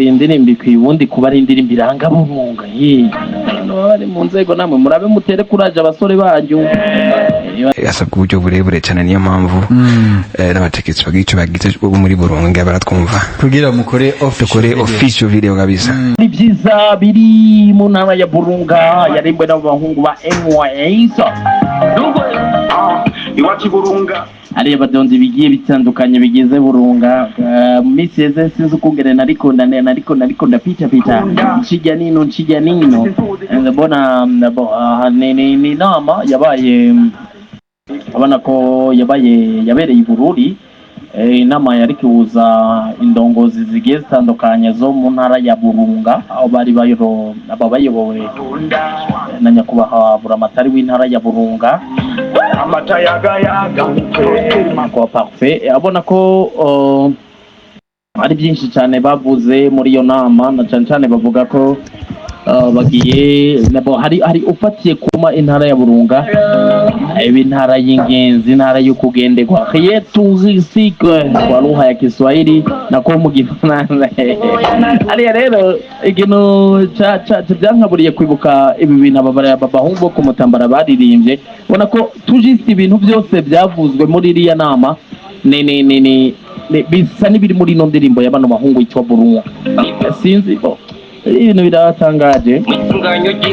Iyi ndirimbo ikwiye ubundi kuba ari indirimbo iranga Burunga. Abantu baba bari mu nzego, namwe murabe mutere kuraje abasore banyu. Asabwa uburyo burebure cyane, niyo mpamvu n'abategetsi bagira icyo bagize bo muri Burunga baratwumva. Kugira mukore official dukore video. Official video kabisa. Ni byiza biri mu ntara ya Burunga, yarimbwe n'abahungu ba MYS. Iwacu i Burunga. Hariya badonzi bigiye bitandukanye bigize Burunga. Mu minsi yeze sinzi ukungene nariko ndapita pita nshijya nino nshijya nino, mbona ni inama yabaye, abona ko yabaye yabereye i Bururi. Inama yari kuza indongozi zigiye zitandukanye zo mu ntara ya Burunga, aho bari aba bayobowe na nyakubahwa Buramatari w'intara ya Burunga, amata yagayaga. Kwa Parfait. Abona ko ari byinshi cyane bavuze muri iyo nama, na cyane cyane bavuga ko bagiye nabo hari ufatiye kuma intara ya Burunga iba intara y'ingenzi, intara yo kugenderwa, touristique kwa lugha ya Kiswahili na ko mu Gifaransa. Hariya rero ikintu ca byankaburiye kwibuka ibi bintu aba bahungu bo ku Mutambara baririmbye, ubona ko tujise ibintu byose byavuzwe muri iriya nama ni bisa n'ibiri muri ino ndirimbo ya bano bahungu yitwa Burunga. Sinzi bo, ibintu biratangaje.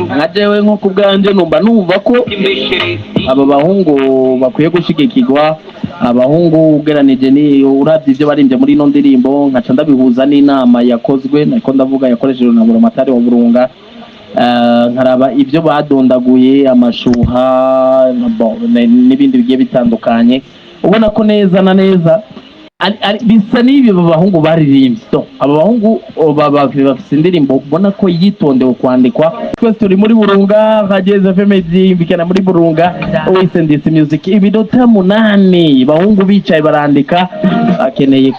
Nka jewe nko ku bwanje numva ko aba bahungu bakwiye gushigikirwa. Abahungu ugeranije ni uravye ivyo barimbye muri ino ndirimbo, nkaca ndabihuza n'inama yakozwe, nako ndavuga yakoreshejwe na Buramatari wa Burunga, nkaraba ibyo badondaguye, amashuha, bon, n'ibindi bigiye bitandukanye, ubona ko neza na neza bisa n'ibi aba bahungu baririmbye. So, aba bahungu bafise indirimbo ubona ko yitondewe kwandikwa. Twese turi muri Burunga, Radiyo FM yumvikana muri Burunga, wese ndetse music iminota 8 bahungu bicaye barandika, bakeneye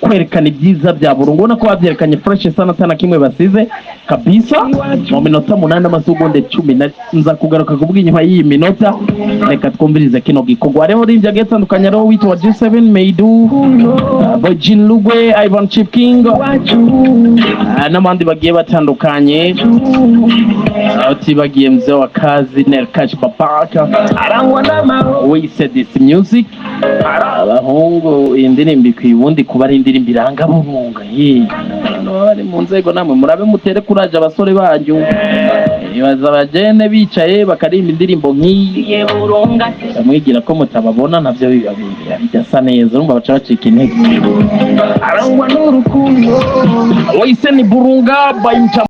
kwerekana ibyiza bya Burunga. Ubona ko babyerekanye fresh sana sana, kimwe basize kabisa mu minota 8 amasegonda 10 na nza kugaruka kuvuga inyuma y'iyi minota. Reka twumvirize kino gikorwa. Hariho ririmbyi agiye atandukanye, hariho witwa G7 Meidu, Bojin Lugwe, Ivan Chip King, n'abandi bagiye batandukanye, utibagiye mzee wa kazi Nelkash Babaka. Arangwa n'amahoro. We said this music. Abahungu, iyi ndirimbo ikwiye ubundi kuba ari indirimbo iranga Burunga. Abantu baba bari mu nzego, namwe murabe mutere kuraje abasore banyu. Baza abajene bicaye bakaririmba indirimbo nk'iyi, bamwigira ko mutababona, navyo biba bidasa neza, urumva baca bacika intege. Arangwa n'urukundo. Wise ni Burunga by Mcha.